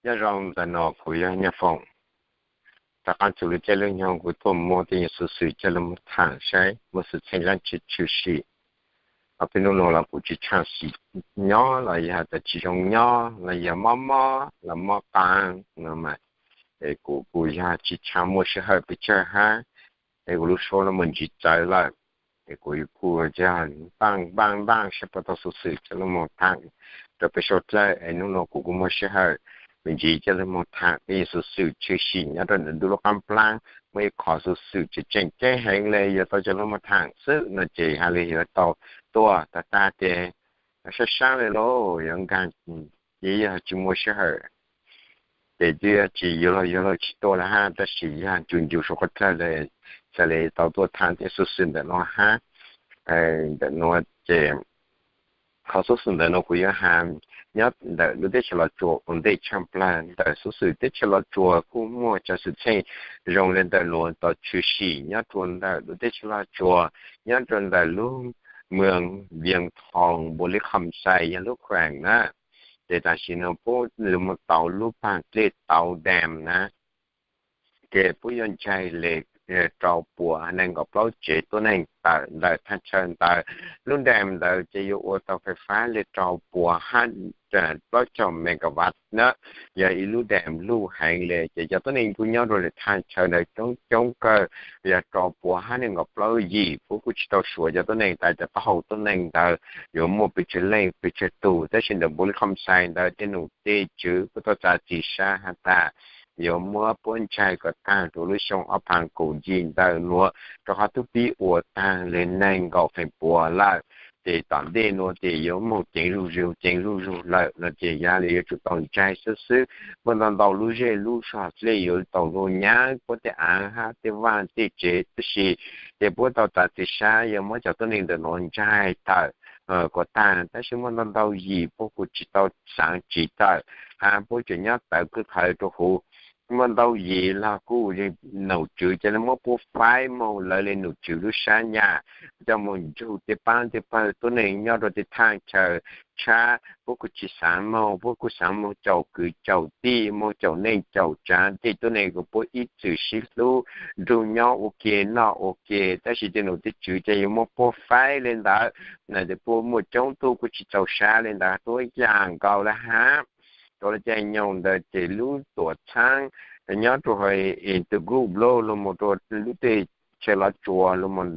Nyob zoo, ntawm no kuv yog Nyiaj Foom. Rov qab txug lub caij lub nyoog kuv tuaj muab tej nyuag xuv xwm coj los tham saib muaj xwm txheej dlaab tsi tshwm sim. Ob peb nub nuav los kuv tsi tshua sim nyob los yog tas tsi zoo nyob los yog mob mob los mob qaab no mas, es kuv kuj yog tsi tshua muaj sij hawm pes tsawg hab, es kuv lub suab los mus ntsiv txawv lawm. Es kuv kuj yog npaaj npaaj npaaj saib puas tau xuv xwm coj los mus tham rau peb suav dlawg, es nub nuav kuv kuj muaj sij hawm me ntsis coj los mus tham tej xuv xwm tshwm sim nyob rau ntawm ntuj lub qaab nplaab. Muaj ib qho xuv xwm tseem ceeb heev le yuav tau coj los mus tham xwb no ces has le yuav tau tuaj tag tag ces sab sab le lauj, yuav nkaag ces yog tsi muaj sij hawm ces twb tsi yuav los yuav los tsi tuaj le hab, tab sis yog ncu ncu suav dlawg le, xaav le tau tuaj tham tej xuv xwm ntawm no hab. Ntawm nuav ces qhov xuv xwm ntawm no kuv yuav has nyob ntawm lub teb chaws Los Tsuas ua ntej tshaj plawg. Ntawm xuv xwm teb chaws Los Tsuas kuj muaj cov xwm txheej zoo le ntawm nuav tau tshwm sim nyob rua ntawm lub teb chaws Los Tsuas, nyob rua ntawm lub moos Vias Thoos Npuas Lis Kham Xais yog lub khueem na. Ces tam sim no puab lug mus tau lub paag dlej Tauv Dam na, ces puab yuav ntsaig le rau puas nees nkaum plaub tsev tuab neeg tawm ntawm thaj chaw ntawd. Lub dam ntawd ces yuav ua tau fais fab le rau puas hab plaub caug megawatt na, yog ib lub dam luj heev le. Ces cov tuab neeg kuj nyob rua le thaj chaw ntawd coob coob kawg, yog rau puas hab nees nkaum plaub yim. Puab kuj tsi tau suav cov tuab neeg tas cov taub hau tuab neeg ntawd yuav muaj pes tsawg leej pes tsawg tug, tab sis ntawm Npuas Lis Kham Xais ntawd tej num tej tswv puab tau txav txim sab has tas yuav muab puab ntsaig kom taag rua lub xyoo ob phav kaum yim ntawm nuav, rau qhov tub pib ua taag le nees nkaum feem pua lawm. Ces tom ntej nuav ces yuav moog ceev zuj zug ceev zuj zug lawm no ces yog le yuav tsum tau ntsaig xwb xwb. Muaj ntau ntau lub zej lub zog dlej yuav tau lug nyaav puab tej aav hab tej vaaj tej tsev, tab sis ces puab tau txav txim sab yuav muab cov tuab neeg ntawm nuav ntsaig tawm kom taag, tab sis muaj ntau ntau yim puab kuj tsi tau xaav tsim tawm, hab puab tseem nyob tawv kawg khawv rua huv. Muaj ntau yim los kuj num tswv ca le muab puab faib moog lawv le num tswv lub sab nyaj coj moog nrug tej paab tej pawg tuab neeg nyob rua tej thaj chaw tshab. Puab kuj tsi xaav moog, puab kuj xaav moog caum kwv caum tij, moog caum neej caum tsaav tej tuab neeg kuas puab ib txwm sib hlub nrug nyob ua ke noj ua ke, tab sis tej num tej tswv ca yuav muab puab faib le ntawd na. Ces puab muaj coob tug kuj tsi txaus sab le ntawd tuab yaam nkaus le hab. Rua lub caij nyoog ntawd ces lub tuam txhaab nyob rua Intergroup lug moog rua lub teb chaws Los Tsuas lug moog,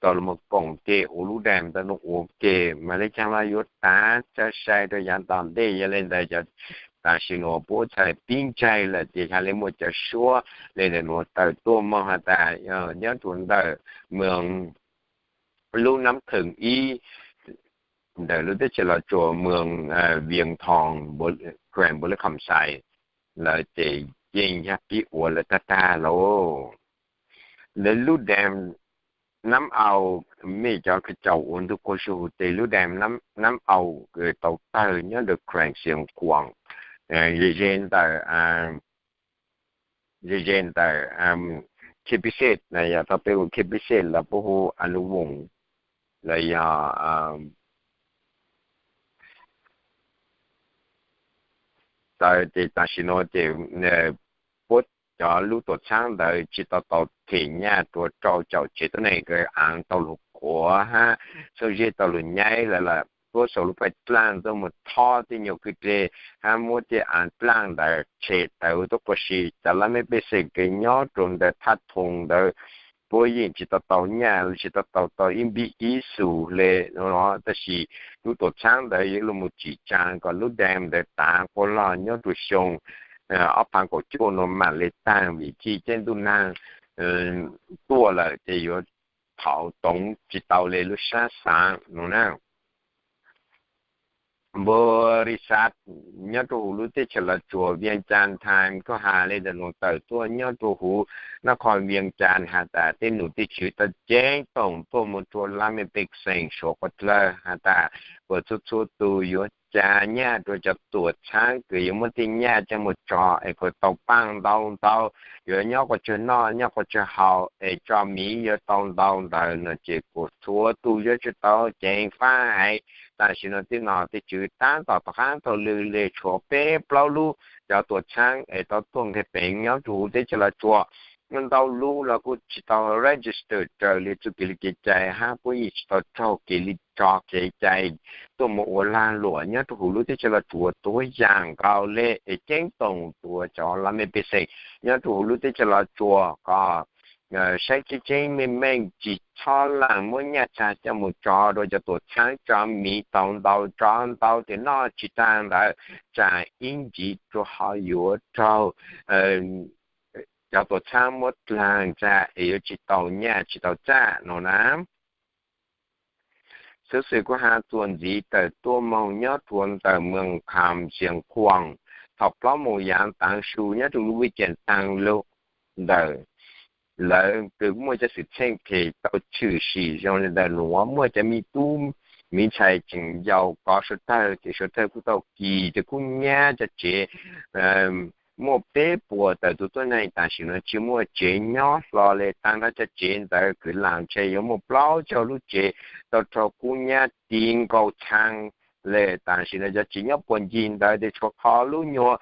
tau lug moog koom tes ua lub dam ntawd ua ke, mas le caag los yuav tav txawj sai rua yaav tom ntej. Yog le ntawd cov tam sim nuav puab txhaj pib ntsaig lawm ces yog le muaj cov suab le ntawm nuav tawm tuaj moog has tas nyob rua ntawm moog lub Nam Thwm ib ntawm lub teb chaws Los Tsuas moog Vias Thoos, Khueem Npuas Lis Kham Xais lawm ces yeej yog pib ua lawm tag tag lauj. Lawv lub dam Nam Au, mej cov kws caum ua ntug quas zug tes lub dam Nam Au tau tawg nyob ntawm Khueem Xiav Khuam, ze ze ntawm ze ze ntawm Khej Pij Xej, yog tau peb hu Khej Pij Xej los puab hu Anub Voos los yog tawg ces tam sim nuav ces puab cov lub tuam txhaab ntawd tsi tau tau them nyaj rua rau caum tsev tuab neeg kws aav tau lug quav hab xooj zeb tau lug nyaib lawm, lawv tuab sau lub paj dlaaj tuaj moog thob tej nyuag kwj deg hab muab tej aav dlaaj ntawd tshem tawm tuab quas si. Cov laj mej pej xeem kws nyob rua ntawm thaj thoos ntawd puab yeej tsi tau tau nyaj, tsi tau tau tau ib npib ib xus le no, tab sis lub tuam txhaab ntawd yuav lug moog tsim tsaa kom lub dam ntawd tav quas lug nyob rua xyoo ob phav kaum cuaj nuav mam le taag vim txij caij ntuj naag tuaj lawm ces yuav thauv toov tsi tau le lub sab xaav no na. Npuas Lis Xav nyob rua huv lub teb chaws Los Tsuas, Vias Cas Times kuj has le ntawm nuav tawm tuaj nyob rua huv nab qho Vias Cas has tas tej num tej tswv tau ceeb toom tuaj moog rua laj mej pej xeem suav quas dlawg has tas kuas txhua txhua tug yuav ca nyaj rua cov tuam txhaab kws yuav muab tej nyaj coj moog tso es kuas tau paaj ntau ntau, yuav nyob quas tsawg noj nyob quas tsawg haus es tso miv yuav tau ntau ntawd no ces kuas txhua tug yuav tsum tau ceev faj heev Tam sim no tej nom tej tswv tab tom tov qab taug lw le tshuav peb plaub lub cov tuam txhab es tau tuaj nqeg peev nyob rau huv teb chaws Los Tsuas. Ntau lub los kuj tsis tau register raws li txuj kev li kev cai hab puab yeej tsis tau raug kev li tso kev cai tuaj mus ua lag luam nyob rau huv lub teb chaws Los Tsuas tuab yaam nkaus le es ceeb toom tuav cov laj mej pej xeem nyob rau huv lub teb chaws Los Tsuas kom saib tseeb tseeb meej meej, tsis txhob lam muab nyaj txag coj mus tso rau cov tuam txhab tso miv tau ntau tso ntau tias noj tsis tag ntawd tsam ib ntsis rua ho yuav raug cov tuam txhab muab dlaag txag es yuav tsis tau nyaj tsis tau txag no na. Xuv xwm kuv has txuas ntxiv tawm tuaj moog nyob rua ntawm Moos Kham Xias Khuam thaum plaub moos yaav taav su nyob rua lub vij ceem taag lug ntawm lawv kws muaj cov xwm txheej phem tau tshwm sim zoo le ntawm nuav muaj cov me tub miv ntxhais tseem yau kov suav tawg ces suav tawg kuj tau kis rua kub nyab cov tsev muaj peb puas tawm tus tuab neeg tam sim no tsis muaj tsev nyob hlo le taag nrho cov tsev ntawd kwv lam ntshe yuav muaj plaub caug lub tsev tau raug kub nyab tiv nkaus txhab le tam sim no cov tsev nyob puag ncig ntawd tes tshuav qhov lub nyuag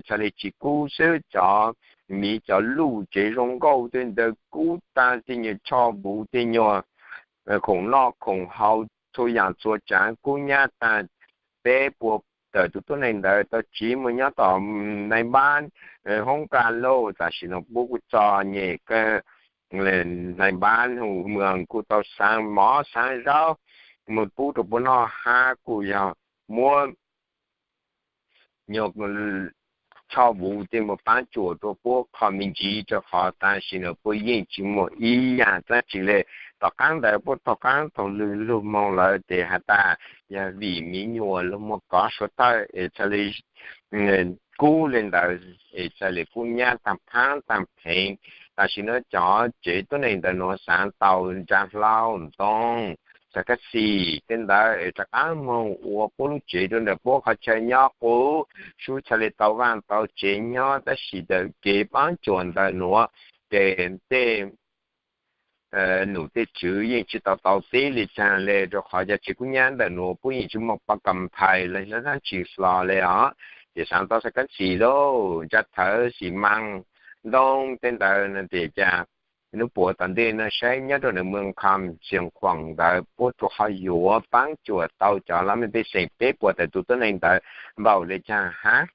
txhaj le tsis kub xwb, cov miv cov luj tsev zoo nkauj tej ntawd kub taag, tej nyuag choj vuv tej nyuag khoom noj khoom haus txhua yaam txhua tsaav kub nyab taag. Peb puas tawm tus tuab neeg ntawd tau tsiv moog nyob tom nais npab hoob kas lauj, tam sim no puab kuj txom nyem kawg. Nais npab hu mws kuj tau xaav mov xaav zaub moog pub rua puab noj hab kuj yog muab nyuag choj vuv tej moog paab cuam rua puab qho me ntsis rua qhov tam sim no puab yeej tsis muaj ib yaam dlaab tsi le. Tom qaab ntawd puab taug qaab taug lw lug moog lawm tes has tas yog vim miv nyuas lug muaj kov suav tawg es txhaj le kub le ntawd es txhaj le kub nyab taag phaab taag pheev. Tam sim no cov tsev tuab neeg ntawm nuav xaav tau nra hlau ntoo, xav kab xim tej ntawd es rov qaab moog ua puab lub tsev rua ntawm puab qhov chaw nyob qub, sub txhaj le tau vaaj tau tsev nyob, tab sis ntawm kev paab cuam ntawm nuav ces tej num tej tswv yeej tsis tau tau teb le caag le rua qhov cov tsev kub nyab ntawm nuav puab yeej tsis muaj pab kam phais los yog dlaab tsi hlo le os. Ces xaav tau xav kab xim lauj, nra thawv xim maa ntoo tej ntawd no tes cas nub puas tom ntej no saib nyob rua ntawm Moos Kham Xias Khuam ntawd puab tsuas ho yuav paab cuam tau cov laj mej pej xeem peb puas tawm tus tuab neeg ntawd npaum le caag hab.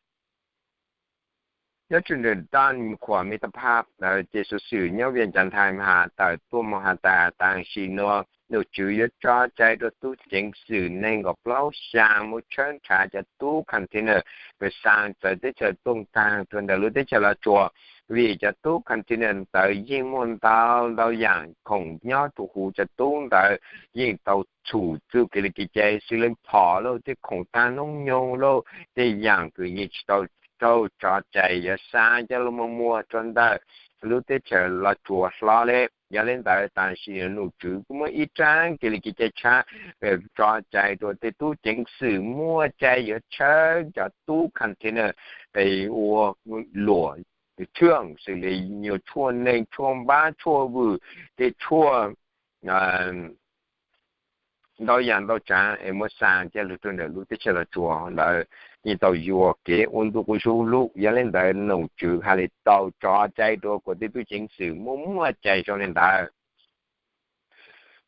Nyob rua ntawm daj khuam me tag phaj ntawd ces xuv xwm nyob Vias Cas Nthais has tawm tuaj moog has tas tam sim nuav num tswv yuav tso cai rua tub ceev xwm neeg nkaum plaub xyaa muab tshawb nrhav cov tub container kws xaa txawv teb chaws tuaj taag rua ntawm lub teb chaws Los Tsuas, vim cov tub container ntawd yeej muaj ntau ntau yaam khoom nyob rua huv cov tub ntawd yeej tau txhum txuj kev li kev cai xws le phom lauj, tej khoom taag noob nyoog lauj, tej yaam kws yeej tsis tau raug tso cai yuav xaa coj lug moog muag rua ntawm lub teb chaws Los Tsuas hlo le. Yog le ntawd tam sim num tswv kuj muaj ib raab kev li kev cai tshab tso cai rua tej tub ceev xwm muaj cai yuav tshawb cov tub container ua luam tshuaj xws le nyuag tshuaj neeg, tshuaj npab, tshuaj vwm, tej tshuaj ntau yaam ntau tsaav es muab xaa coj lug rua ntawm lub teb chaws Los Tsuas ntawd yeej tau yuam kev ua ntu quas zug lug. Yog le ntawd num tswv has le tau tso cai rua kuas tej tub ceev xwm muaj muaj cai zoo le ntawd.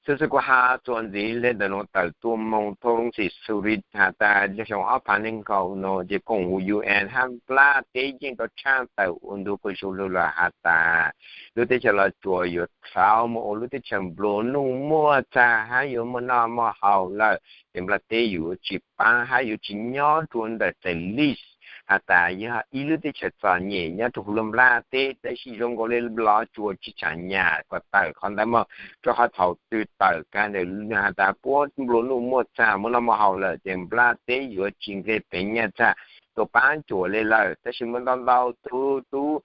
Xuv xwm kuv has txuas ntxiv le ntawm nuav tawm tuaj moog thoob lub xim xu ri has tas xyoo ob phav neeg nkaum no ces koom huv UN hab nplaj teb yeej tau tshaaj tawm ua ntu quas zug lug lawm has tas lub teb chaws Los Tsuas yuav tau moog ua lub teb chaws nplua nuj muaj txag hab yuav muaj noj muaj haus lawm ces nplaj teb yuav tsis paab hab yuav tsis nyob rua ntawm txais lease has tas yog ib lub teb chaws txom nyem nyob rua huv lub nplaj teb. Tab sis zoo nkaus le Los Tsuas tsis tshua nyam kom tawm qhov ntawd mog, rua qhov thaum twg tawm kag ntawm has tas puab nplua nuj muaj txag muaj noj muaj haus lawm ces nplaj teb yuav tsis nqeg peev nyaj txag tuaj paab cuam le lawm. Tab sis muaj ntau ntau tug tub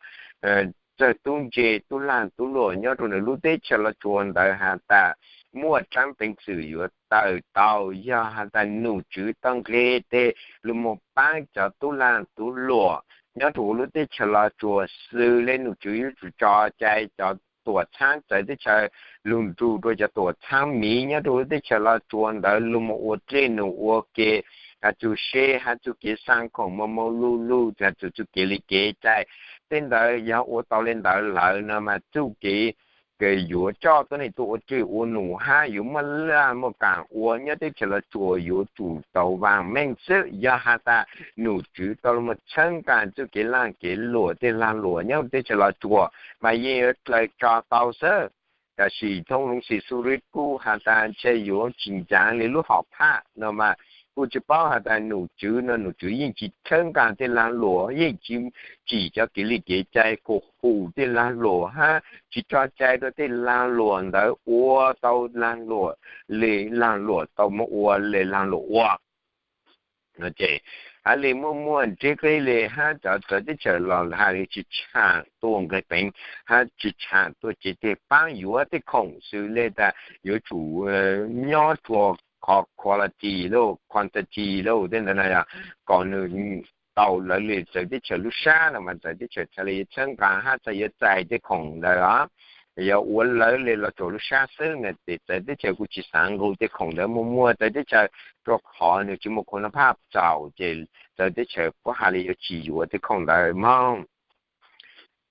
tsawg tub ntse tub laag tub luam nyob rua ntawm lub teb chaws Los Tsuas ntawd has tas muaj tsaav peev xwm yuav tawm tau yog has tas num tswv tau nqeg teg lug moog paab cov tub laag tub luam nyob rua huv lub teb chaws Los Tsuas xws le num tswv yuav tsum tso cai cov tuam txhab txawv teb chaws, lug nrug rua cov tuam txhab miv nyob rua lub teb chaws Los Tsuas ntawd lug moog ua dlej num ua ke, has txug seb hab txuj kev xaa khoom moog moog lug lug, has txug txuj kev li kev cai. Tej ntawd yog ua tau le ntawd lawm no mas txuj kev kws yuav coj tuab neeg tuaj ua dlej ua num hab yuav muaj laj muaj kaam ua nyob teb chaws Los Tsuas yuav tsum tau vaam meej xwb. Yog has tas num tswv tau lug moog txhawb nqaa txuj kev laj kev luam tej lag luam nyob teb chaws Los Tsuas mas yeej yuav dlaws tso tau xwb. Tab sis thoob loov xim xu rib kuj has tas ntshe yuav tsi ncav le lub hom phaj no mas kuj tsi paub has tas num tswv no num tswv yeej tsi txhawb nqaa tej lag luam, yeej tsi tsim cov kev li kev cai kuas hum tej lag luam hab tsi tso cai rua tej lag luam ntawd ua tau lag luam le lag luam tau moog ua le lag luam ua. Ces hab le muaj muaj ntsib qib le hab cov txawv teb chaws los has le tsi tshaam tuaj nqeg peev hab tsi tshaam tuaj cev teg paab yuav tej khoom xws le tas yuav tsum nyob rua qhov quality lauj, quantity lauj, tej ntawd no yog kom nws tau lawv le txawv teb chaws lub sab no mas txawv teb chaws txhad le yuav txhawb nqaa hab txhad yuav txais tej khoom ntawd os. Yog ua lawv le Los Tsuas lub sab xwb no ces txawv teb chaws kuj tsi xaav nqug tej khoom ntawd. Muaj muaj txawv teb chaws rua qhov nws tsi muaj khua nab phaj txaus ces txawv teb chaws puab has le yuav tsi yuav tej khoom ntawd mog.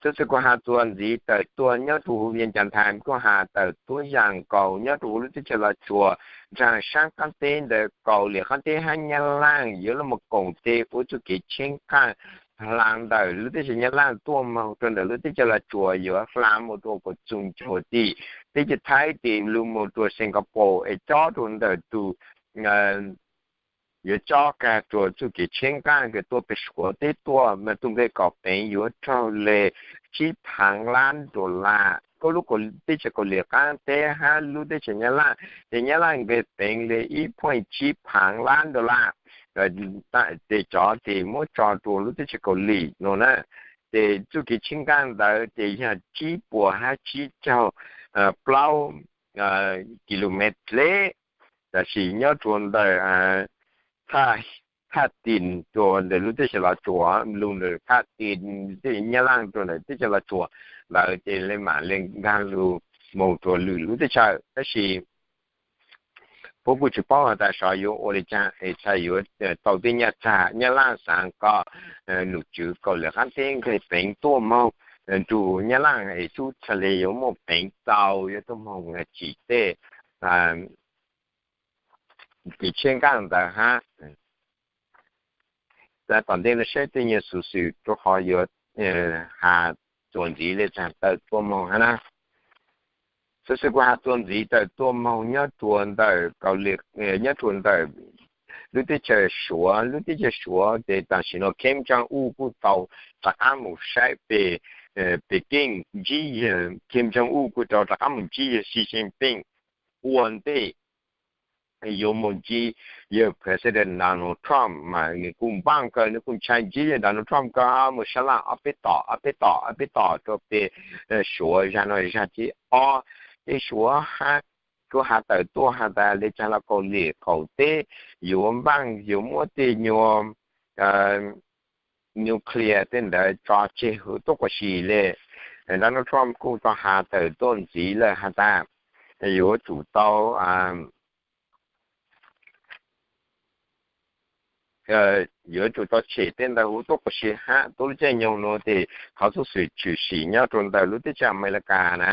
Xov xwm kuv has txuas ntxiv tawm tuaj nyob rua huv Vias Cas Thais kuj has tawm tuab yaam nkaus nyob rua huv lub teb chaws Los Tsuas, nraag saab qaab teb ntawd Kaus Lim qaab teb hab Nyab Laaj yuav lug moog koom teg ua txuj kev tsheeb qaaj hla ntawm lub teb chaws Nyab Laaj tuaj moog rua ntawm lub teb chaws Los Tsuas, yuav hla moog rua kuas txug ntsuag tim teb chaws Thaib tes lug moog rua Singapore es cob rua ntawm tug yuav cob kag rua txuj kev tsheeb qaaj kws tuaj peg Suav teb tuaj mas tug nqeg kom peev yuav raug le tsib phaav lab dollar. Koj lub teb chaws Kaus Lim qaab teb hab lub teb chaws Nyab Laaj, ces Nyab Laaj nqeg peev le ib point tsib phaav lab dollar. Ces cov tes muab tso rua lub teb chaws Kaus Lim no na. Ces txuj kev tsheeb qaaj ntawd ces yog tsib puas hab tsib caug plaub kilomev dleb, tab sis nyob rua ntawm Thaj Tis rua ntawm lub teb chaws Los Tsuas, lug ntawm Thaj Tis teb Nyab Laaj rua ntawm teb chaws Los Tsuas ntawd ces le maam le nkaag lug moog rua lwm lub teb chaws. Tab sis puab kuj tsi paub has tas sov yuav ua le caag es txhad yuav tau tej nyaj txag. Nyab Laaj xaav kom num tswv Kaus Lim qaab teb nqeg peev tuaj moog nrug Nyab Laaj es tub txhad le yuav muaj peev tau yuav tuaj moog tsim tej kev tsheeb qaaj ntawd hab. Tom ntej no saib tej nyuag xuv xwm rua qhov yuav has txuas ntxiv le caag tawm tuaj moog hab na. Xov xwm kuv has txuas ntxiv tawm tuaj moog nyob rua ntawm Kaus Lim, nyob rua ntawm lub teb chaws Suav. Lub teb chaws Suav ces tam sim no Kim Jong Un kuj tau rov qaab moog saib peg Peking ntsib yawg, Kim Jong Un kuj tau rov qaab moog ntsib yawg Xi Jinping ua ntej yuav moog ntsib yawg President Donald Trump mas nws kuj npaaj kawg, nws kuj ntshai ntsib yawg Donald Trump kawg, moog sab laj ob peb tom ob peb tom ob peb tom rua peg Suav zag no zag thib ob. Tej Suav hab kuj has tawm tuaj has tas le caag los Kaus Lim qaum teb yuav npaaj yuav muab tej nyuag nuclear tej ntawd tso tseg huv tuab quas si le. Donald Trump kuj tau has tawm tuaj ntxiv lawm has tas yuav tsum tau yuav tsum tau tshem tej ntawd huv tuab quas si hab. Tuab lub caij nyoog nuav tes qhov txuj xwm tshwm sim nyob rua ntawm lub teb chaws Amelikas na,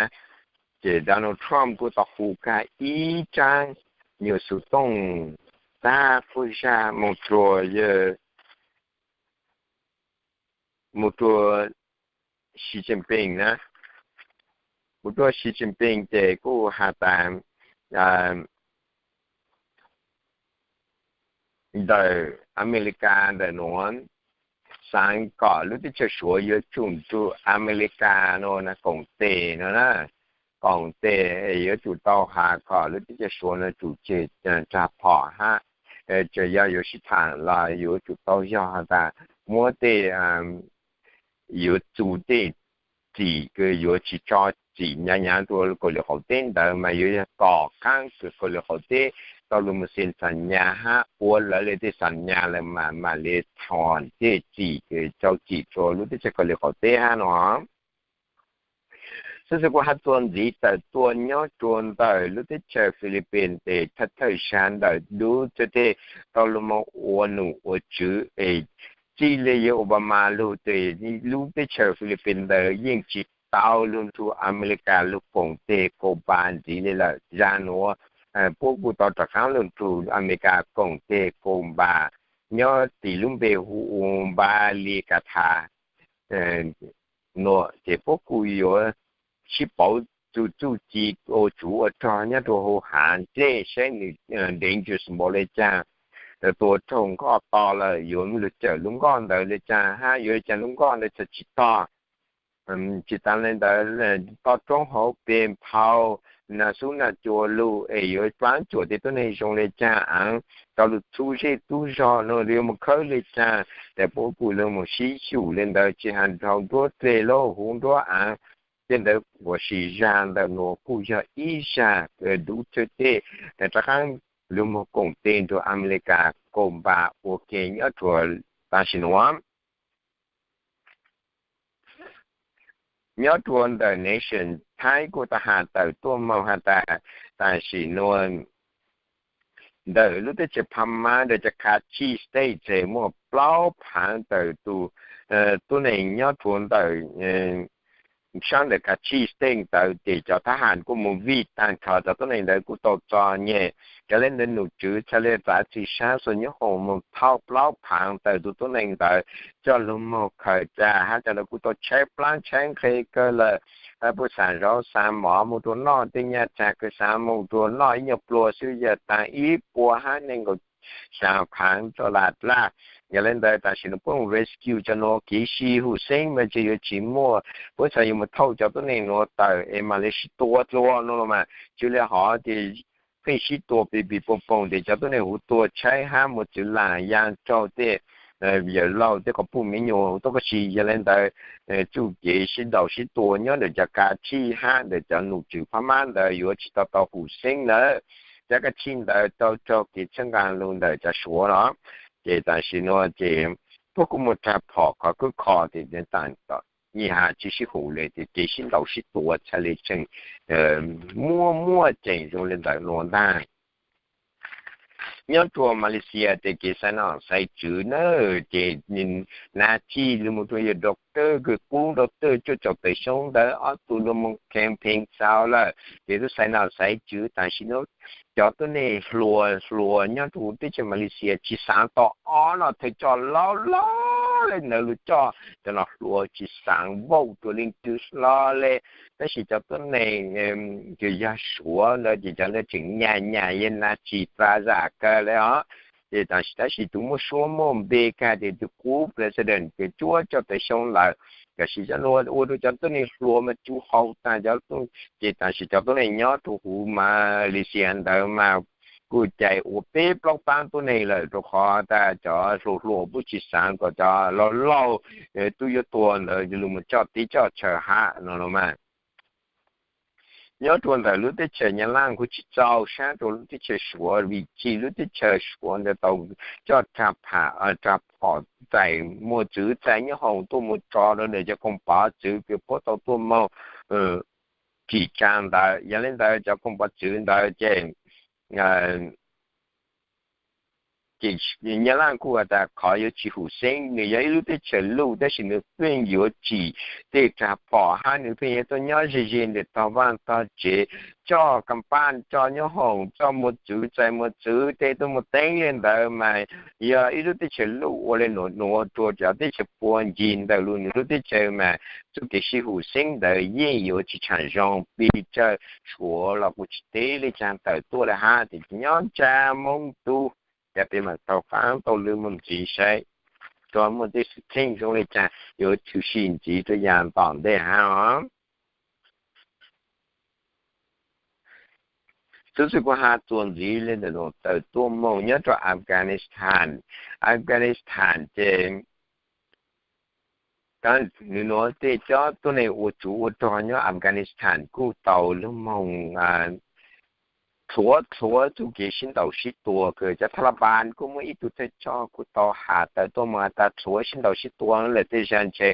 ces Donald Trump kuj tau hu kag ib tsaab nyuag xuv tooj tag puab zag moog rua yawg, moog rua Xi Jinping na. Moog rua Xi Jinping ces kuj has tas ntawm Amelikas ntawm nuav xaav kom lub teb chaws Suav yuav tsum nrug Amelikas nuav na koom tes nuav na, koom tes yuav tsum tau has kom lub teb chaws Suav nuav tsum tseg rag phom hab, tsuas yog yuav sib thaam los yuav tsum tau yog has tas muab tej yuav txug tej txim kws yuav tsis tso txim nyav nyav rua Kaus Lim qaum teb ntawd mas yuav yog tom qaab kws Kaus Lim qaum teb tau lug moog xeem xam nyas hab ua lawv le tej xam nyas lawm mas mam le thom tej txim kws tso txim rua lub teb chaws Kaus Lim qaum teb hab no. Xov xwm kuv hais txuas ntxiv tawm tuaj nyob rua ntawm lub teb chaws Philippines tes thawj thawj zaug ntawm Duterte tau lug moog ua nom ua tswv es txij le yog Obama lug tes lub teb chaws Philippines ntawd yeej tsi tau lug nrug Amelikas lug koom teg koom npa ntxiv le lawm. Zag nuav puab kuj tau rov qaab lug nrug Amelikas koom teg koom npa nyob tim lub npe hu ua Npa Li Ka Tha nuav ces puab kuj yuav sib pauv txuj ci ua tsuv ua rog nyob rua huv hav dlej saib nwg dangerous npaum le caag. Tua raug nkoj to lawm yuav lug cawm lub nkoj ntawd le caag hab yuav le caag lub nkoj ntawd txhad tsi tog. Tsi taag le ntawd, toj roob hauv peg phau, nag xub nag cua lug es yuav plaab cuam tej tuab neeg zoo le caag aav, tau lug txhub zej txhub zog nuav yuav moog khawb le caag. Tes puab kuj lug moog sib xyum le ntawd tsi has nrug nruab dlej lug huv nruab aav. Tej ntawd huv si zag ntawm nuav kuj yog ib zag Duterte rov qaab lug moog koom teg nrug Amelikas koom npa ua ke nyob rua tam sim nuav. Nyob rua ntawm nation Thaib kuj tau has tawm tuaj moog has tas tam sim nuav ntawm lub teb chaws Phab Mab ntawm cov Kachin State tes muaj plaub phaav tawm tus tuab neeg nyob rua ntawm saab ntawm Kachin State ntawd ces cov thab ham kuj moog vij taag nrho cov tuab neeg ntawd kuj tau txom nyem. Yog le ntawd nom tswv txhad le txav txim sab xuas nyoob hoom moog thauj plaub phaav tawm tus tuab neeg ntawd coj lug moog khaws tsa hab cov ntawd kuj tau tshaib plab tshaib nqhe kawg lawm. Puab xaav zaub xaav mov moog rua noj tej nyaj tsaag kawg xaav moog rua noj ib nyuag plua xwb yog taag ib puas hab neeg nkaum xyaa phaav dollar dlaj. Yog le ntawd tam sim nuav puab moog rescue cov nuav kev sib hum xeeb mas tseem yuav tsi muaj, puab txhad yuav moog thauj cov tuab neeg nuav tawm es mam le sib tua dlua nuav los mas tsi le hov ces pheej sib tua pim pim poog poog tes cov tuab neeg huv tua tshaib hab mos txwv lam ya raug tej yawm laug tej quas puj miv nyuas huv tuab koj si. Yog le ntawd txuj kev sib ntaus sib tua nyob ntawm cov Kachin hab ntawm cov nom tswv Phab Mab ntawd yuav tsi tau tau hum xeeb lawm. Cov Kachin ntawd tau raug kev txhawb nqaa lug ntawm cov Suav los ces tam sim nuav ces puab kuj muaj rag phom khov khwb kho tes tam nyaj has tsi sib hum le tes kev sib ntaus sib tua txhad le tseem muaj muaj tseem zoo le ntawm nuav ntag. Nyob rua Malaysia tes kev xaiv nom xaiv tswv na ces nag tsi lug moog rua yawg doctor kws qub doctor cuaj caum tawm xyoo ntawd ob tug lug moog campaign xaus lawm ces tub xaiv nom xaiv tswv tam sim nuav cov tuab neeg hluas hluas nyob rua teb chaws Malaysia tsi xaav tau ob no thawj coj laug laug le ntawd lug coj cov no hluas tsi xaav vote rua leej twg hlo le. Tab sis cov tuab neeg kws yog Suav ntawd ces cov ntawd tseem nyam nyam yawg Najib Razak kawg le os. Ces tam sim tab sis tus muaj suab muaj npe kag tes tus qub president ces cuaj caum tawm xyoo lawm. Tam sim cov nuav ua rua cov tuab neeg hluas mas tsu hau taag cov, ces tam sim cov tuab neeg nyob rua huv Malaysia ntawd mas kuj cais ua peb plaub paab tuab neeg lawm rua qhov tas cov hluas hluas puab tsi xaav kom cov laug laug tub yuav tuag ntawd lug mus coj teb coj chaw hab no los mas. Nyob rua ntawm lub teb chaws Nyab Laj kuj tsi txaus sab rua lub teb chaws Suav vim tsi lub teb chaws Suav ntawd tau coj rag phom, rag phom txais mos txwv txais nyoob hoom tuaj mus tso rua ntawm cov koom pov txwv kws puab tau tuaj moog tsim tsaa ntawd. Yog le ntawd cov koom pov txwv ntawd ces ces Nyab Laj kuj has tas qhov yuav tsi hum xeeb, nws yog ib lub teb chaws luj tab sis nws pheej yuav tsim tej rag phom hab nws pheej yuav tuaj nyob ze ze ntawm tog vaaj tog tsev, coj kam paj, coj nyoob hoom, coj mos txwv, txais mos txwv tej tuaj mus teeb le ntawd mas yog ib lub teb chaws luj ua le nuav nuav rua cov teb chaws puag ncig ntawm lub nws lub teb chaws mas txuj kev sib hum xeeb ntawd yeej yuav tsi tshaam zoo. Pes tsawg Suav los kuj tsi teb le caag tawm tuaj le hab, tes nyob ntsab Moob Tub, cas peb maam tau qaab tau lw moog ntxiv saib tsuas muaj tej xwm txheej zoo le caag yuav tshwm sim ntxiv rua yaam tom ntej hab os. Xov xwm kuv has txuas ntxiv le ntawm nuav tawm tuaj moog nyob rua Afghanistan. Afghanistan ces nws nuav tej cov tuab neeg ua tsuv ua rog nyob Afghanistan kuj tau lug moog txhuav txhuav txuj kev sib ntaus sib tua. Kws cov Taliban kuj muaj ib tug thawj coj kuj tau has tas tuaj mus has tas txhuav sib ntaus sib tua lawm tej zag ntshe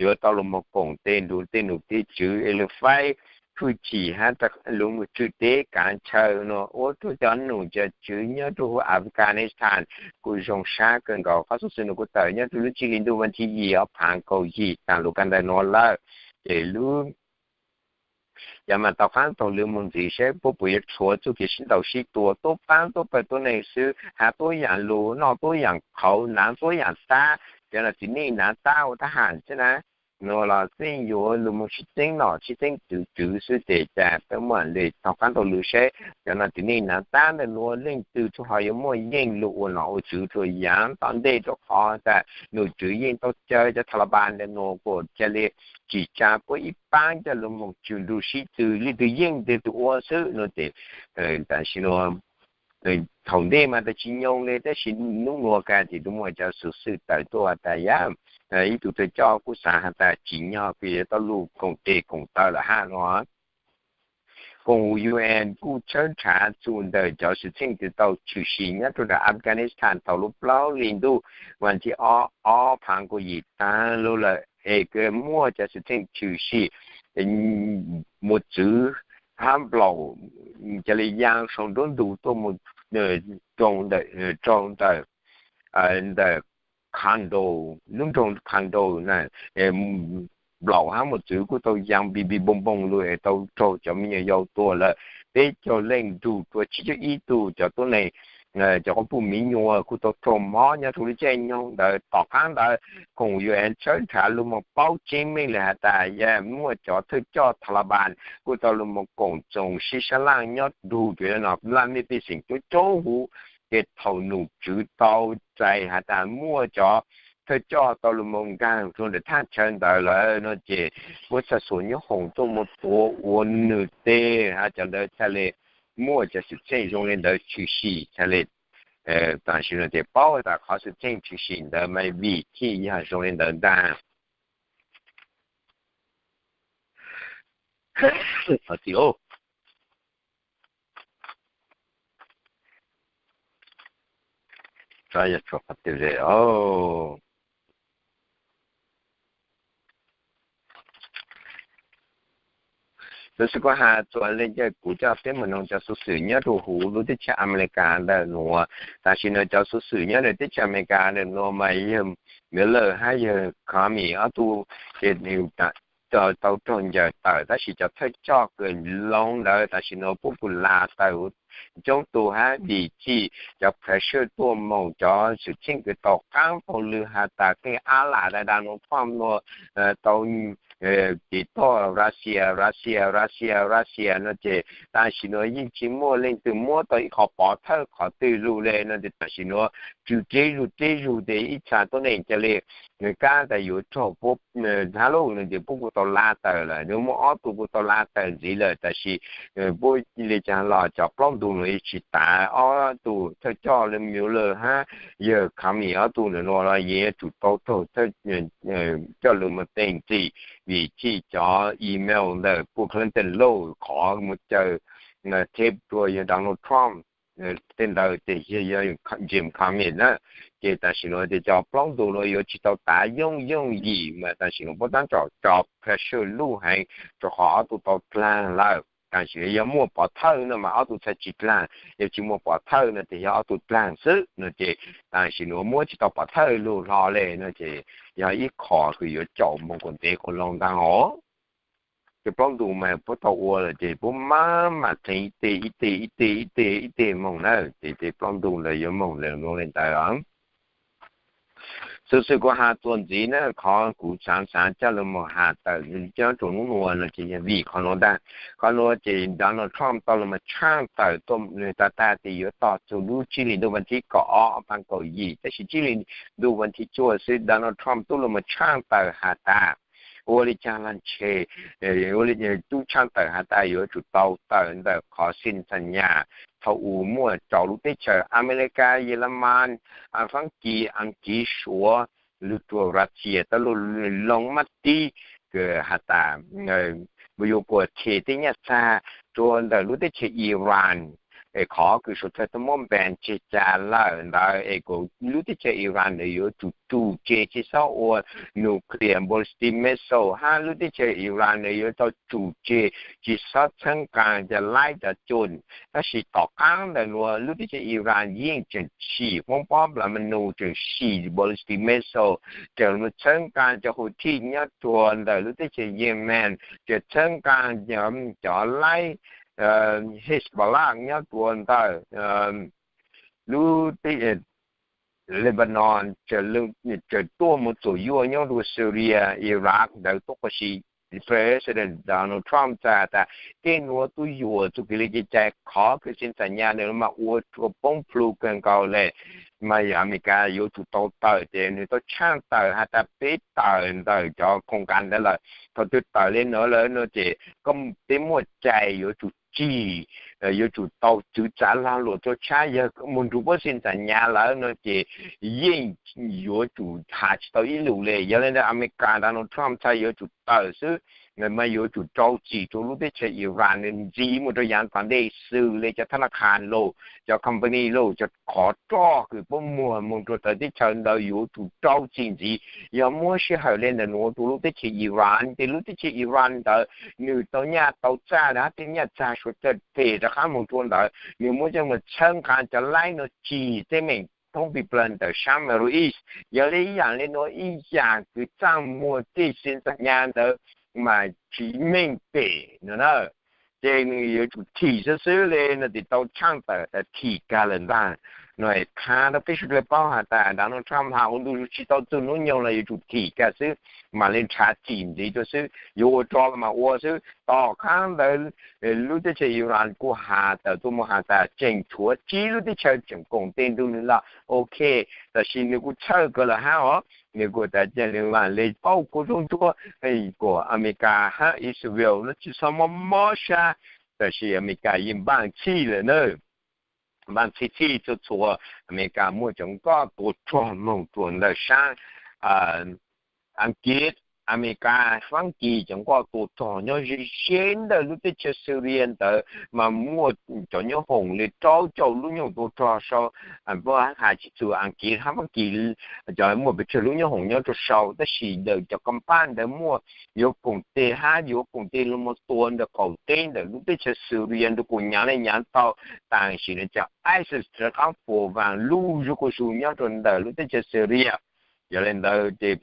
yuav tau los mus koom tes nrug tej nom tej tswv es lug faib hwj chim hab lug mus tswj teb kav chaw no ua rua cov nom cov tswv nyob rua huv Afghanistan kuj zoo sab kawg nkaus. Qhov xov xwm no kuj tawm nyob rua lub tsib hlis ntuj vas thib yim ob phaav kaum yim taag lug kag ntawm nuav lawm. Ces lub cov mas tau qaab taug lw moog ntxiv saib puab puas yuav txhuav txuj kev sib ntaus sib tua tuab paab tuab pawg tuab neeg xwb, has tuab yaam lug, noj tuab yaam qhauv, nav tuab yaam tab, cov no txiv neej nav tab ua tab ham xwb na. Nuav los txheej yuav lug moog sib txeeb nom sib txeeb tswv tswv xwb ces cas peb muaj le taug qaab taug lw saib cov no txiv neej nav tab ntawm nuav leej twg txhua ho yuav muaj yeej lug ua nom ua tswv rua yaav tom ntej rua qhov tas nom tswv yeej tau caw cov Taliban ntawm nuav kuas ca le tsim tsa puab ib paab coj lug moog tswv nrug sib tw, leej twg yeej tes tug ua xwb no ces tam sim nuav thaum ntej mas tas tsis nyoog le tab sis nub nuav kag ces tub muaj cov xuv xwm tawm tuaj has tas yam ib tug thawj coj kuj xaav has tas tsim nyog kws yuav tau lug koom tes koom taw lawm hab no. Koom U N kuj tshawb nrhav txug ntawm cov xwm txheej kws tau tshwm sim nyob rua ntawm Afghanistan thaum lub plaub hli ntuj vas thib ob, ob phaav kaum yim taag lug lawm es kws muaj cov xwm txheej tshwm sim mos txwv hab nplaum ca le yaa sau nruab ntug tuaj mus rau ntawm, rau ntawm, ntawm Khandaq, lub nroog Khandaq na, nplaum hab mos txwv kuj tau yaa npib npib npoog npoog lug es tau raug cov me nyuam yaus tua lawm peb caug leej nrug rua tsib caug ib tug cov tuab neeg, cov quas puj miv nyuas kuj tau raug mob nyob rua lub caij nyoog ntawd. Tom qaab ntawd koom U N tshawb nrhav lug moog paub tseeb meej le has tas yam muaj cov thawj coj Taliban kuj tau lug moog koom txoos sib sab laaj nyob rua cov no laj mej pej xeem coob coob huv. Ces thaum nom tswv tau txais has tas muaj cov thawj coj tau lug moog nkaag rua ntawm thaj chaw ntawd lawm no ces puab txhaj xuas nyoob hoom tuaj mus tuav ua nwg teg hab cov ntawd txhaj le muaj cov xwm txheej zoo le ntawd tshwm sim txhaj le. Tam sim no ces paub tas qhov xwm txheej tshwm sim ntawd mas vim txhij yog zoo le ntawd ntag. Lawv xwb kuv has txuas le caag kuv coj peb mus noog cov xuv xwm nyob rua huv lub teb chaws Amelikas ntawm nuav. Tam sim no cov xuv xwm nyob rua teb chaws Amelikas ntawm nuav mas yawg Miller hab yawg Comey ob tug ces tau raug ncaws tawm tab sis cov thawj coj kws loo ntawd tam sim no puab kuj la tawm coob tug hab vim txhij cov pressure tuaj moog cov xwm txheej kws tau qaab taug lw has tas keej ab lam Donald Trump nuav tau tiv toj Russia, Russia, Russia, Russia no ces tam sim nuav yeej tsis muaj leej twg muab tau ib qho pov thawj qhov twg lug le no ces tam sim nuav tswv dleb zug dleb zug tes ib txha tuab neeg ca le kab tas yuav raug puab hab lub no ces puab kuj tau la tawm lawm, yuav muaj ob tug kuj tau la tawm ntxiv lawm tab sis puab le caag los cov plaub ntug nuav yeej tsis tav ob tug thawj coj le Mueller hab yawg Comey ob tug ntawm nuav los yeej yuav tsum tau raug coj lug moog teem txim vim txhij cov email ntawm puj Clinton lauj qhov mus caw teb rua yawg Donald Trump tej ntawd tes yog Jim Comey na. Ces tam sim nuav tes cov plaub ntug nuav yuav tsis tau tav yooj yooj yim mas tam sim nuav puab tab tom tso pressure luj heev rua qhov ob tug tau dlaag lawm. Tam sim nuav yog muaj pov thawj no mas ob tug txhaj tsis dlaag, yog tsis muaj pov thawj no tes yog ob tug dlaag xwb no ces tam sim nuav muab tsis tau pov thawj lug hlo le no ces yog ib qho kws yuav caum moog kuas ntev kuas loo ntaag os. Ces plaub ntug mas puab tau ua lawm ces puab maj mam theev ib teg ib teg ib teg ib teg ib teg moog na ces tej plaub ntug ntawd yuav moog le nuav le ntawd. Xuv xwm kuv has txuas ntxiv na qhov kuv xaav xaav coj lug moog has tawm cov rua nub nuav no ces yog vim qhov nuav ntag. Qhov nuav ces Donald Trump tau lug moog tshaaj tawm tuaj nwg tag tag tes yuav tog txug lub tsib hlis ntuj vas thib kaum ob ob phav kaum yim tab sis tsib hlis ntuj vas thib cuaj xwb Donald Trump tub lug moog tshaaj tawm has tas ua le caag los ntshe tub tshaaj tawm has tas yuav tsum tau tawm ntawm qhov xi ntxas nyas thaum u muaj rau lub teb chaws Amelikas, Yelamas, Faabkis, Askiv, Suav, lug rua Russia tab lug loo mab tib kws has tas yuav kuas them tej nyaj txag rua ntawm lub teb chaws Iran es qhov kws Suav thawj tau muab ban tseg tas lawm ntawd es kuas lub teb chaws Iran ntawd yuav tsum tsum tseg tsis txhob ua nuclear ballistic missile hab lub teb chaws Iran ntawd yuav tau tsum tseg tsis txhob txhawb nqaa cov laib cov cun. Tab sis tom qaab ntawd nuav lub teb chaws Iran yeej tseem sim foob pob plamanu, tseem sim ballistic missile, tseem txhawb nqaa cov Houthi nyob rua ntawm lub teb chaws Yemen, tseem txhawb nqaa cov laib Hezbollah nyob rua ntawm lub Lebanon, tseem tuaj moog txuam yuaj nyob rua Syria, Iraq ntawd tuab quas si. President Donald Trump txhad tas tej nuav tub yuam txuj kev le cai, qhov kws xi ntxas nyas ntawd mas ua rua poob plhu kawg nkaus le, mas Amelikas yuav tsum tau tawm, ces nwg tau tshaaj tawm has tas peb tawm ntawm cov khoom kas ntawd lawm. Thaum twg tawm le nuav lawm no ces koj peb muaj cai yuav tsum tsim, yuav tsum tau txwv txav lag luam rua tshab. Yog moog nrug puab xi ntxas nyas lawm no ces yeej yuav tsum has tsis tau ib lus le. Yog le ntawd Amelikas Donald Trump txhad yuav tsum tawm xwb, mas yuav tsum rau txim rua lub teb chaws Iran ntxiv moog rua yaav tom ntej xws le cov thab na khas los, cov company los, cov qhov roj kws puab muag moog rua tawv teb chaws ntawd yuav tsum rau txim ntxiv. Yog muab sij hawm le ntawm nuav rua lub teb chaws Iran, ces lub teb chaws Iran ntawd nwg tau nyaj tau txag, hab tej nyaj txag Suav txawj phem rov qaab moog rua ntawd, nwg muab coj moog txhawb nqaa cov laib no tsim teeb meem thoob plig plawg ntawm sab Middle East. Yog le ib yaam le nuav ib yaam kws txaj muag tej xi ntxas nyas ntawd mas tsis meej pem no na. Ces nwg yuav tsum thim xwb xwb le no ces tau tshaaj tawm tas thim kag lawm ntag. No thaab rua peb sawv dlawg paub has tas Donald Trump has ua ntu zus tsis tau txug nub nyoog los yuav tsum thim kag xwb, mam le nrhav txim ntxiv rua xwb, yuav ua rua los mas ua xwb. Tom qaab ntawd lub teb chaws Iran kuj has tawm tuaj moog has tas tseem tshuav tsib lub teb chaws tseem koom tes nrug nwg lawm. Ok, tab sis nwg kuj txhawj kawg lawm hab os. Nwg kuj tas cia nwg mam le paub kua zaub ntsuab kuas Amelikas hab Israel no tsis txhob mob mob sab, tab sis Amelikas yeej npaaj txhij lawm na. Npaaj txhij txhij txhua txhua, Amelikas muaj cov nkoj tua rog moog rua ntawm sab Askiv, Amelikas, Faab Kis cov nkoj tua rog nyob ze ze ntawm lub teb chaws Syria ntawd mas muaj cov nyoob hoom le rau caum lub nyoob hoom tua rog sau, puab has tsis txug Askiv hab Faab Kis cov muaj pes tsawg lub nyoob hoom nyob rua sau, tab sis ntawm cov kab npab ntawd muaj yuav koom tes hab yuav koom tes lug moog tua ntawm qaum teb ntawm lub teb chaws Syria nrug kuas nyaav le nyaav tau, tab sis cov ISIS rov qaab puas vaam lug zuj quas zug nyob rua ntawm lub teb chaws Syria. Yog le ntawd ces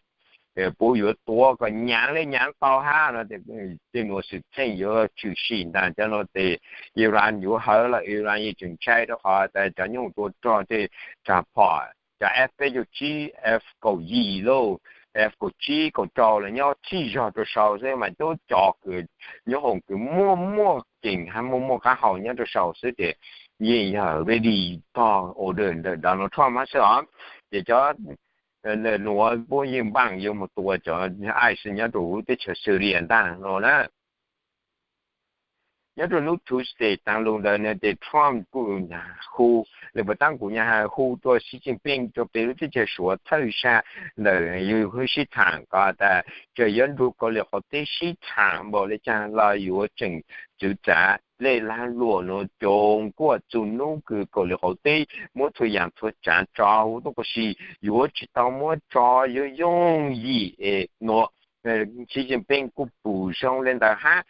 puab yuav tuav kom nyaav le nyaav tau hab no, tej nuav xwm txheej yuav tshwm sim ntag. Cov no ces Iran yuav hawv los Iran yeej tseem ntshai rua qhov tas cov nyoob hoom tua rog tej tshaj phom cov F peb caug tsib, F kaum yim lauj, F kaum tsib kaum rau los nyob txhij zog rua sau xwb mas cov cov kws nyoob hoom kws muaj muaj ceem hab muaj muaj qaab hau nyob rua sau xwb ces yeej yog ready tog order ntawm Donald Trump hab xwb os. Ces cov nuav puab yeej npaaj yuav moog tua cov ISIS nyob rua lub teb chaws Syria ntag no na. Nyob rua lub Tuesday taag lug ntawd no ces Trump kuj hu, le puas taab kuv nyam has hu rua Xi Jinping rua pem lub teb chaws Suav thawj sab ntawm yug hwb sib thaam kom tas tseem yuav nrug Kauslim Qaum Teb sib thaam npaum le caag los yuav tseem txwv txav lej laag luam nuav coos kuaj txug nub kws Kauslim Qaum Teb muab txhua yaam txhua tsaav tso huv tuab quas si, yuav tsis tau muab tso yooj yooj yim es nuav. Xi Jinping kuj pum zoo le ntawd hab,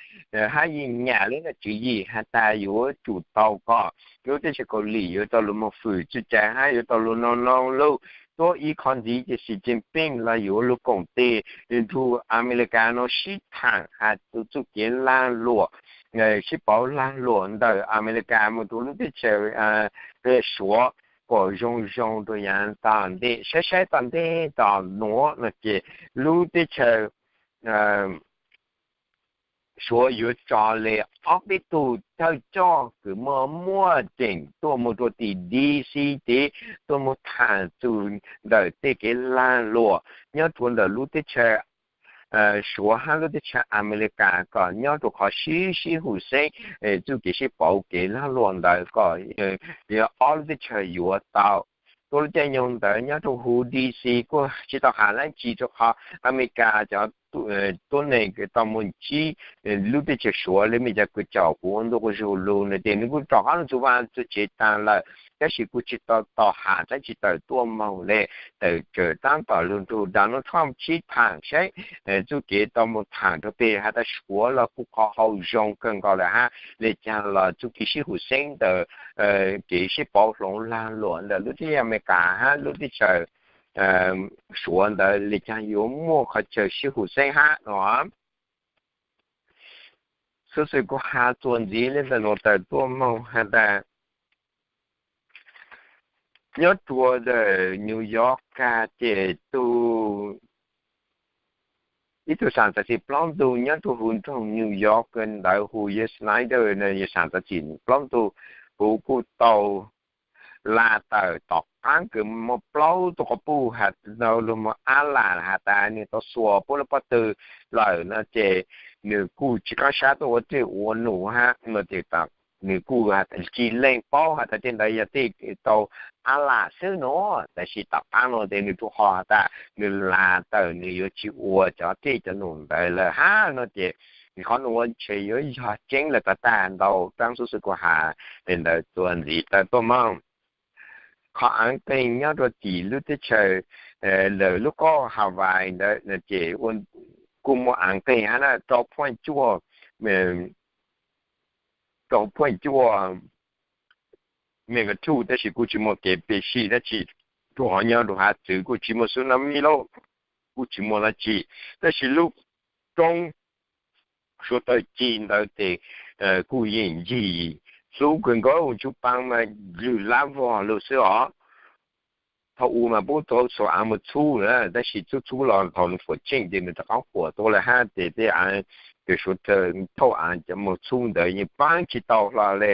hab yeej nyam le nuav tswv yim has tas yuav tsum tau kom lub teb chaws Kauslim yuav tau lug moog fwm txuj cai hab yuav tau lug noo noo lug. Tuab ib qho ntxiv ces Xi Jinping los yuav lug koom tes nrug Amelikas nuav sib thaam has txug txuj kev laag luam, sib pauv laag luam ntawm Amelikas moog rua lub teb chaws Suav kom zoo zoo rua yaav tom ntej, saib saib tom ntej tom nuav no ces lub teb chaws Suav yuav tso le ob peb tug thawj coj kws muaj muaj ceem tuaj moog rua tim D C ces tuaj moog thaam txug ntawm tej kev laag luam nyob rua ntawm lub teb chaws Suav hab lub teb chaws Amelikas kom nyob rua qhov sib sib hum xeeb txuj kev sib pauv kev laag luam ntawd kom ob lub teb chaws yuav tau. Tuab lub caij nyoog ntawd nyob rua huv D C kuj tsis tau has dlaab tsi rua qhov Amelikas cov tuab neeg tau mus ntsib lub teb chaws Suav li mej cov kws caum kuv ua ntu quas zug lug no ces nws kuj rov qab lug txug vaaj txug tsev taag lawm, tab sis kuj tsi tau tau has tseeb tsi tawm tuaj moog le, tawm tsawm taab tom lug nrug Donald Trump sib thaam saib txuj kev tau mus thaam rua peg has tas Suav los kuj qhov hau zoo kawg nkaus lawm hab le caag los txuj kev sib hum xeeb ntawm kev sib pauv hloov laag luam ntawm lub teb chaws Amelikas hab lub teb chaws Suav ntawd le caag yuav muaj qhov chaw sib hum xeeb hab no. Xuv xwm kuv has txuas ntxiv le ntawm nuav tawm tuaj moog has tas nyob rua ntawm New York kag ces tug ib tug xaam txav txim plaub ntug nyob rua huv nroog New York ntawd hu yawg Snyder no, yawg xaam txav txim plaub ntug huv kuj tau laa tawm tom qaab kws muaj plaub tug quas puj has tau lug moog ab lam has tas nwg tau xuas puab lub pob tw lawm no ces nwg kuj tsi qaab sab tuaj ua tej ua num hab no ces nwg kuj has tas tsi leej paub has tas tej ntawd yog tej tau ab lam xwb no, tab sis tom qaab no ces nwg rua qhov has tas nwg laa tawm nwg yuav tsi ua cov tej cov num ntawd lawm hab no ces qhov nuav ntshe yuav yog tseeb lawm tag tag ntau rua xuv xwm kuv has le ntawd txuas ntxiv tawm tuaj moog. Qhov aav qeeg nyob rua tim lub teb chaws ntawm lub kaub Hawaii ntawd ces kuj muaj aav qeeg hab na, rau phuaj cuaj, rau phuaj cuaj magnitude, tab sis kuj tsi muaj kev pes sij dab tsi, rua qhov nyob rua hav txwv kuj tsi muaj tsunami lawm, kuj tsi muaj dab tsi, tab sis lub roob Suav tawg ci ntawd ces kuj yeej yig hlub kawg nkaus, tshuav paab mas lwg lab vog lug xwb os. Thaum u mas puab tau xuas aav moog txhub na, tab sis txhub txhub los thaum nws fuam tsheej ces nws rov qaab fuam tuaj lawm hab ces tej aav kws Suav tawg thauj aav cov moog txhub ntawd yeej paab tsi tau hlo le.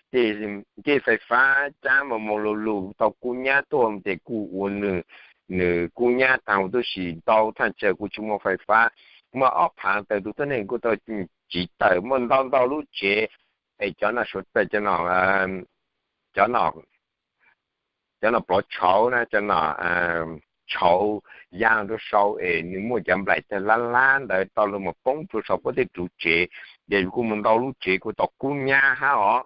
Tej fais fab caab moog moog lug lug tau kub nyab tuaj ces kuj ua nws, nws kub nyab taag huv tub si ntau thaaj chaw kuj tsi muaj fais fab. Muaj ob phaav tawm tug tuab neeg kuj tau tsiv tawm, muaj ntau ntau lub tsev es cov no Suav tawg cov no, cov no, cov no plov tshauv na, cov no tshauv yaaj rua sau es nws muaj cov nplaim tawg lab lab ntawd tau lug moog poob rua sau puab tej ruv tsev, ces kuj muaj ntau lub tsev kuj tau kub nyab hab os.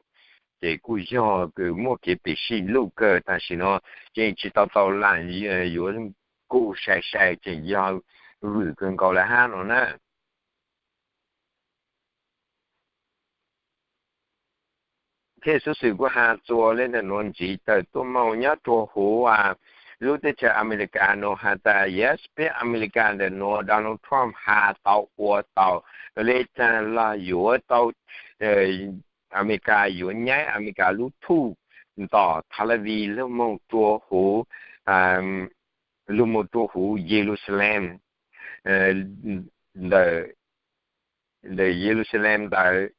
Ces kuj yog kws muaj kev pes sij luj kawg tam sim no, ces tsi tau tau laam yuav kuj sai sai tseem yog vwm kawg nkaus lawm hab no na. Tej xuv xwm kuv has txuas le ntawm nuav ntxiv tawm tuaj moog nyob rua huv lub teb chaws Amelikas nuav has tas yes, peb Amelikas ntawm nuav Donald Trump has tau ua tau le caag los yuav tau, Amelikas yuav nyaib Amelikas lub thuj tom Tel Aviv lug moog rua huv, lug moog rua huv Yelusalem, ntawm, ntawm Yelusalem ntawd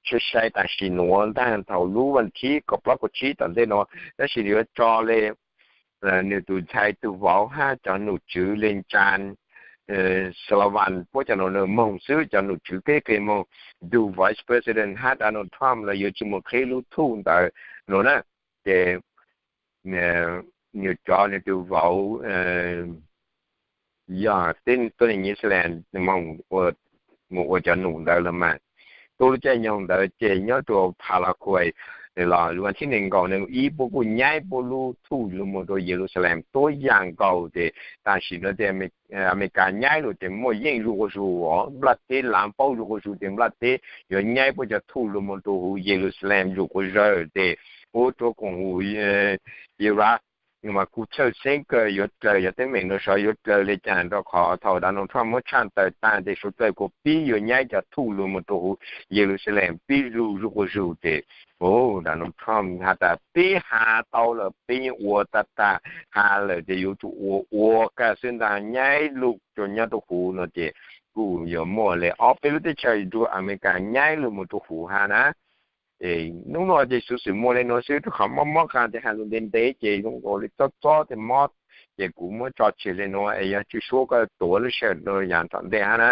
sai sai tam sim nuav ntaag thaum lub vas thib kaum plaub kaum tsib tom ntej nuav, tab sis yuav tso le nwg tug ntxhais tug vauv hab cov nom tswv le Jan Sullivan puab cov nom moog xwb, cov nom tswv kev kws moog, tug vice president hab Donald Trump los yuav tsi moog qhib lub thuj ntawd no na. Ces nwg cov nwg tug vauv yog teb tuab neeg New Zealand moog ua cov nom ntawd los mas, tuab lub caij nyoog ntawd ces nyob rua Paraguay los vas thib neeg nkaum neeg ib puab kuj nyaib puab lub thuj lug moog rua Yelusalem tuab yaam nkaus ces tam sim nuav tej Amelikas nyaib lug ces muaj yeej zuj quas zug os, nplaj teb lav paub zuj quas zug ces nplaj teb yuav nyaib puab cov thuj lug moog rua huv Yelusalem zuj quas zug ces ua rua koom huv Iraq mas kuj txhawj xeeb kawg yuav dlaws, yog teeb meem nuav sov yuav dlaws le caag rua qhov thaum Donald Trump muab tshaj tawm taag ces suav dlawg kuj pib yuav nyaib cov thuj lug moog rua huv Yelusalem pib lug zuj quas zug ces Donald Trump has tas peb has tau lawm, peb yeej ua tag tag, has lawm ces yuav tsum ua, ua kag xwb ntag, nyaib lug rua nyob rua huv no ces kuj yuav muaj le ob peb lub teb chaws rua Amelikas nyaib lug moog rua huv hab na. Nub nuav ces xuv xwm muaj le nuav xwb, rua qhov mob mob qas tes has lug ntev ntev ces zoo nkaus le txob txob tes mob, ces kuv muab tso tseg le nuav es yog tswj suab koj tuav lub sij hawm rua yaam tom ntej hab na.